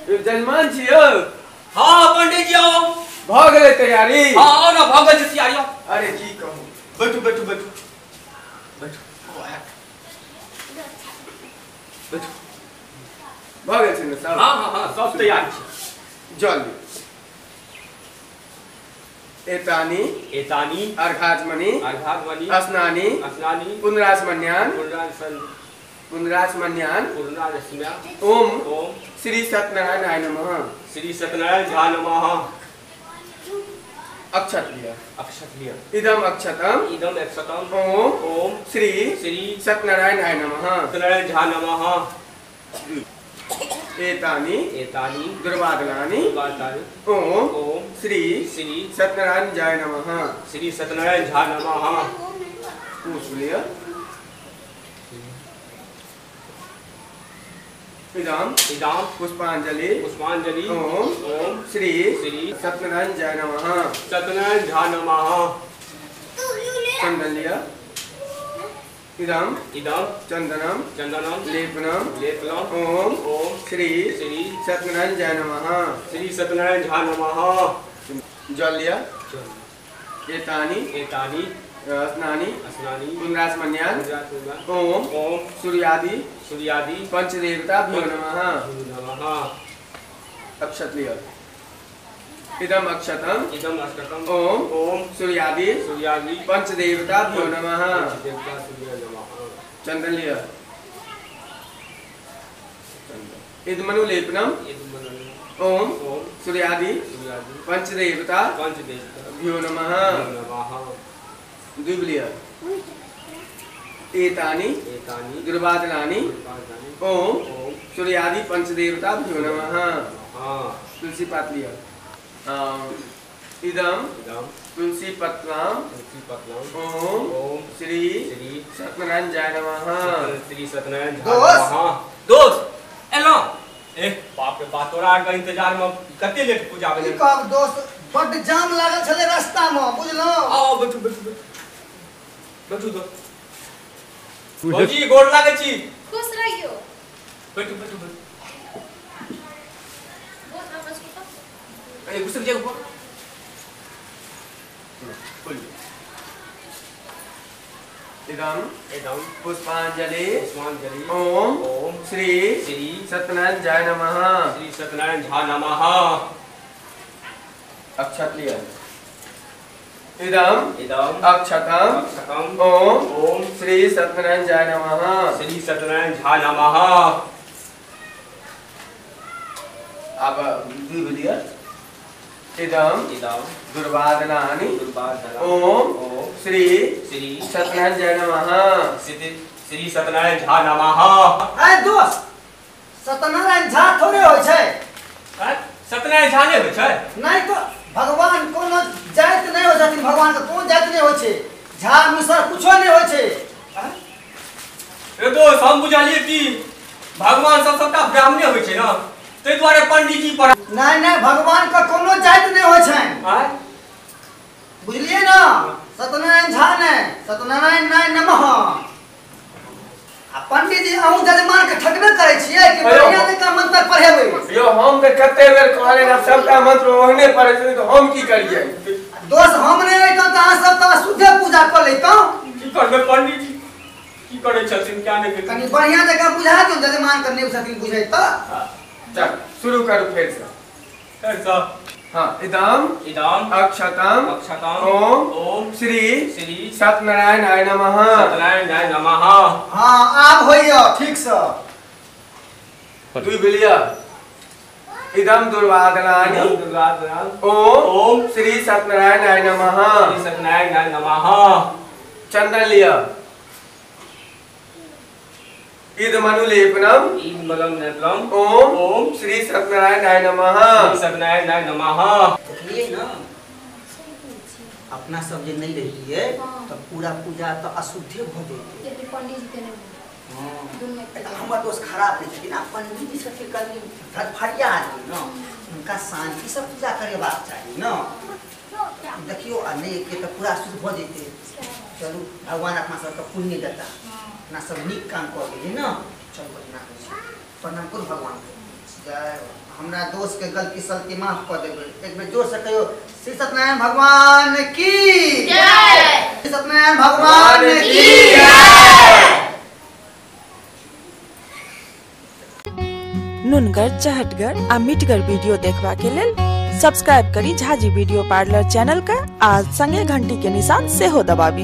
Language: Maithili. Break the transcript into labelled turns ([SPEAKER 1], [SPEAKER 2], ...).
[SPEAKER 1] जजमान छी यौ।
[SPEAKER 2] हां पंडित जी आओ।
[SPEAKER 1] भ गेलै तैयारी?
[SPEAKER 2] हां आओ ना, भ गेल तैयारी।
[SPEAKER 1] अरे की कहूं, बैठू बैठू बैठू बैठू बैठू। भ गेल छै ने सब?
[SPEAKER 2] हां हां हां सब तैयार छै।
[SPEAKER 1] जल्दी एतानी
[SPEAKER 2] एतानी
[SPEAKER 1] अर्घाचमनी
[SPEAKER 2] अर्घाचमनी
[SPEAKER 1] स्नानी
[SPEAKER 2] स्नानी
[SPEAKER 1] पुनराचमन्यान
[SPEAKER 2] पुनराचमन्यान
[SPEAKER 1] ओम
[SPEAKER 2] ओम
[SPEAKER 1] श्री सत्यनारायण नमः।
[SPEAKER 2] श्री सत्यनारायण झा नमः।
[SPEAKER 1] अक्षत लिया।
[SPEAKER 2] अक्षत लिया।
[SPEAKER 1] इदम अक्षतम
[SPEAKER 2] इदम अक्षतम
[SPEAKER 1] ओम
[SPEAKER 2] ओम
[SPEAKER 1] श्री
[SPEAKER 2] श्री
[SPEAKER 1] सत्यनारायण नमः।
[SPEAKER 2] सत्यनारायण झा नमः।
[SPEAKER 1] एतानी
[SPEAKER 2] एतानी
[SPEAKER 1] दुर्वादनानि
[SPEAKER 2] दुर्वादनानि
[SPEAKER 1] ओम
[SPEAKER 2] ओम
[SPEAKER 1] श्री
[SPEAKER 2] श्री
[SPEAKER 1] सत्यनारायण जय नमः।
[SPEAKER 2] श्री सत्यनारायण झा नमः।
[SPEAKER 1] पूछ लिया। इदम
[SPEAKER 2] इदम
[SPEAKER 1] पुष्पांजलि
[SPEAKER 2] पुष्पांजलि
[SPEAKER 1] ओम
[SPEAKER 2] ओम
[SPEAKER 1] श्री
[SPEAKER 2] श्री
[SPEAKER 1] सत्यनारायण जय नमः।
[SPEAKER 2] सत्यनारायण झा नमः।
[SPEAKER 1] चंदन लिया। इदम
[SPEAKER 2] इदम
[SPEAKER 1] चंदनम
[SPEAKER 2] चंदनम
[SPEAKER 1] लेपनम
[SPEAKER 2] लेपनम
[SPEAKER 1] ओम
[SPEAKER 2] ओम
[SPEAKER 1] श्री
[SPEAKER 2] श्री
[SPEAKER 1] सत्यनारायण जय नमः।
[SPEAKER 2] श्री सत्यनारायण झा नमः।
[SPEAKER 1] जल लिया। एतानी
[SPEAKER 2] एतानी
[SPEAKER 1] स्नानी
[SPEAKER 2] स्नानी
[SPEAKER 1] पुनराचमन्यान ओम
[SPEAKER 2] ओम
[SPEAKER 1] सूर्यादि
[SPEAKER 2] सूर्यादि
[SPEAKER 1] पंचदेवताभ्यो नमः।
[SPEAKER 2] नमः।
[SPEAKER 1] अक्षत लिया। इदम अक्षतम
[SPEAKER 2] इदम अक्षतम
[SPEAKER 1] ओम
[SPEAKER 2] ओम
[SPEAKER 1] सूर्यादि
[SPEAKER 2] सूर्यादि
[SPEAKER 1] पंचदेवताभ्यो नमः।
[SPEAKER 2] देवता सूर्य नमः।
[SPEAKER 1] चंदन लिया। इदमनुलेपनम ओम
[SPEAKER 2] ओम
[SPEAKER 1] सूर्यादि
[SPEAKER 2] सूर्यादि
[SPEAKER 1] पंचदेवता
[SPEAKER 2] पंचदेवताभ्यो
[SPEAKER 1] नमः।
[SPEAKER 2] नमः।
[SPEAKER 1] दुब लिया। एतानी
[SPEAKER 2] एतानी
[SPEAKER 1] दुर्वादनानि ओम
[SPEAKER 2] ओम
[SPEAKER 1] सूर्यादि पंचदेवताभ्यो नमः। तुलसी पात लिया। इदम
[SPEAKER 2] इदम
[SPEAKER 1] तुलसी पत्लाम
[SPEAKER 2] तुलसी पत्लाम
[SPEAKER 1] ओम
[SPEAKER 2] ओम
[SPEAKER 1] श्री
[SPEAKER 2] श्री
[SPEAKER 1] सत्यनारायण जय नमः।
[SPEAKER 2] श्री सत्यनारायण झा नमः। दोस्त एलो। ए बाप रे बाप, तोरा आर के इंतजार में कते लेट पूजा भेलै।
[SPEAKER 3] की कहब दोस्त, बड्ड जाम लागल छलै रास्ता में, बुझलौ।
[SPEAKER 2] आओ बैठू बैठू बैठू बैठू दोस्त। भौजी गोर लागै छी।
[SPEAKER 4] खुश रहियो।
[SPEAKER 2] बैठू बैठू बैठू।
[SPEAKER 4] बहुत आवाज को।
[SPEAKER 2] अरे घुसक जाओ ऊपर।
[SPEAKER 1] इदम
[SPEAKER 2] इदम
[SPEAKER 1] पुष्पांजलि
[SPEAKER 2] पुष्पांजलि
[SPEAKER 1] ओम
[SPEAKER 2] ओम
[SPEAKER 1] श्री
[SPEAKER 2] श्री
[SPEAKER 1] सत्यनारायण जय नमः।
[SPEAKER 2] श्री सत्यनारायण झा नमः।
[SPEAKER 1] अक्षत लिया। इदम
[SPEAKER 2] इदम
[SPEAKER 1] अक्षतम
[SPEAKER 2] अक्षतम
[SPEAKER 1] ओम
[SPEAKER 2] ओम
[SPEAKER 1] श्री सत्यनारायण जय नमः।
[SPEAKER 2] श्री सत्यनारायण झा नमः।
[SPEAKER 1] अब दुब लिया। इदम
[SPEAKER 2] इदम
[SPEAKER 1] दुर्वादनानि
[SPEAKER 2] दुर्वादनानि
[SPEAKER 1] ओम
[SPEAKER 2] ओम
[SPEAKER 1] श्री
[SPEAKER 2] श्री
[SPEAKER 1] सत्यनारायण जय नमः।
[SPEAKER 2] श्री सत्यनारायण झा नमः।
[SPEAKER 3] ए दोस्त, सत्यनारायण झा थोड़े होय छै।
[SPEAKER 2] सत्यनारायण झा नै होय छै?
[SPEAKER 3] नहीं तो भगवान कोनो जाति नहीं होय छथिन, भगवान के कोनो जाति नहीं होय छै, झा मिसर कुछो नहीं होय छै।
[SPEAKER 2] ए दोस्त, हम बुझलियै कि भगवान सब सबटा ब्राह्मणे होय छै ना, तै दुआरे पंडित जी पर।
[SPEAKER 3] नहीं नहीं, भगवान का कोनो जाति नहीं होय छै, बुझलियै ना। सत्यनारायण झा ने सत्यनारायण नाय नमः। आ पंडित जी अहूँ जजमान के ठकबे करै छियै कि बढ़िया जकाँ मंत्र पढ़ेबै?
[SPEAKER 1] यो हम तऽ कते बेर कहलियै आब सबटा मंत्र ओहने पढ़ै छथिन तऽ हम की करियै?
[SPEAKER 3] दोस्त हम नहि रहितौं तऽ अहाँ सब तऽ अशुद्धे पूजा कऽ लैतौं।
[SPEAKER 2] की करबै पंडित जी, की करै छथिन क्या नहि।
[SPEAKER 3] कनि बढ़िया जकाँ बुझा दियौ जजमान के, नहि छथिन बुझै तऽ।
[SPEAKER 1] चल शुरू करू फेर से।
[SPEAKER 2] फेर से।
[SPEAKER 1] हाँ। इदम
[SPEAKER 2] इदम
[SPEAKER 1] अक्षतम
[SPEAKER 2] अक्षतम
[SPEAKER 1] ओम
[SPEAKER 2] ओम
[SPEAKER 1] श्री
[SPEAKER 2] श्री
[SPEAKER 1] सत्यनारायण नमः।
[SPEAKER 2] सत्यनारायण नमः।
[SPEAKER 3] हाँ आब होइया ठीक से।
[SPEAKER 1] दुई बिलिया। इदम दुर्वादनानि
[SPEAKER 2] दुर्वादनानि
[SPEAKER 1] ओम
[SPEAKER 2] ओम
[SPEAKER 1] श्री सत्यनारायण नमः।
[SPEAKER 2] श्री सत्यनारायण नमः।
[SPEAKER 1] चंदन लिया। इदमनुलेपनम
[SPEAKER 2] इदमनुलेपनम
[SPEAKER 1] ओम
[SPEAKER 2] ओम
[SPEAKER 1] श्री सत्यनारायण नमः।
[SPEAKER 2] श्री सत्यनारायण नमः।
[SPEAKER 3] देखलियै ना, अपना सब जे नहीं रहियै तो पूरा पूजा तो अशुद्धे भ जैतै।
[SPEAKER 4] पंडित जी के नहीं
[SPEAKER 3] हाँ, हमर दोस्त खराब नहीं छथिन आ पंडित जी छथिन कनि धड़फड़िया आदमी न, हुनका शांति से पूजा करेबाक चाही न। देखियो आ नहीं के तो पूरा शुद्ध भ जैतै। चलू भगवान अपना सबके पुण्य देता, अपना सब नीक काम कऽ गेलियै न। चलू बढ़िआँ होइ छै, प्रणाम करू भगवान के। जय। हमरा दोस्त के गलती सलती माफ कऽ देबै। एक बेर जोर से कहियो श्री सत्यनारायण भगवान की
[SPEAKER 4] जय।
[SPEAKER 3] श्री सत्यनारायण भगवान की
[SPEAKER 4] जय।
[SPEAKER 5] नुनगर चहटगर आ मिठगर वीडियो देखबा के लेल सब्सक्राइब करी झाजी वीडियो पार्लर चैनल का आ संगे घंटी के निशान सेहो दबाबी।